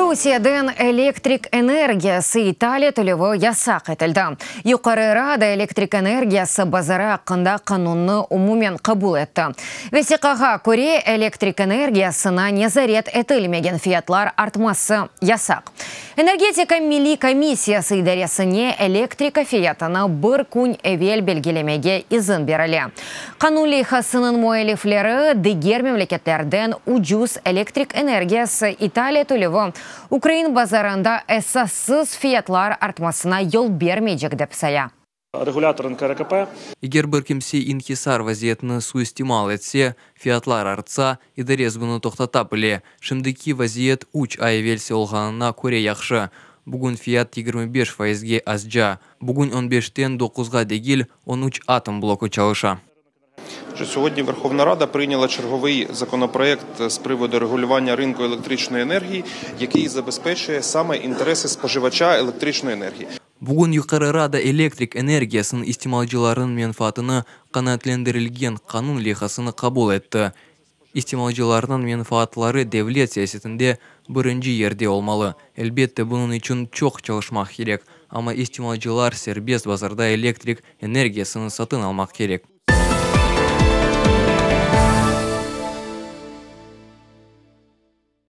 Rusiyeden elektrik energiyası ital etilüvi yasaq etildi. Yuqarı Rada elektrik energiyası bazarı aqqında qanunnı umumen qabul etti. Vesiqağa köre, elektrik energiyasına nezaret etilmegen fiyatlar artması yasaq. Energetika milliy komissiyası idaresine elektrika fiyatını bir kün evel belgilemege izin berile. Qanun leyhasınıñ müellifleri diger memleketlerden ucuz elektrik energiyası ital etilüvi ukrain bazarında esassız fiyatlar artmasına yol bermeycek, dep saya. Регулятор НКРЕКП. Eger bir kimse inhisar vaziyetini suistimal etse, fiyatlar artsa, idaresi bunı toqtata bile. Şimdiki vaziyet üç ay evelsi olğanına köre yahşı. Bugün fiyat 25 faizge azca. Bugün on beşten doquzğa degil, 13 atom bloku çalışa. Що сьогодні Верховна Рада прийняла черговий законопроект з приводу регулювання ринку електричної енергії, який забезпечує саме інтереси споживача електричної енергії. Bugün Yuqarı Rada elektrik energiyasınıñ istimalcılarınıñ menfaatını qanaatlendirilgen qanun leyhasını qabul etti. İstimalcılarnıñ menfaatları devlet siyasetinde birinci yerde olmalı. Elbette, bunıñ içün çoq çalışmaq kerek, amma istimalcılar serbest bazarda elektrik energiyasını satın almaq kerek.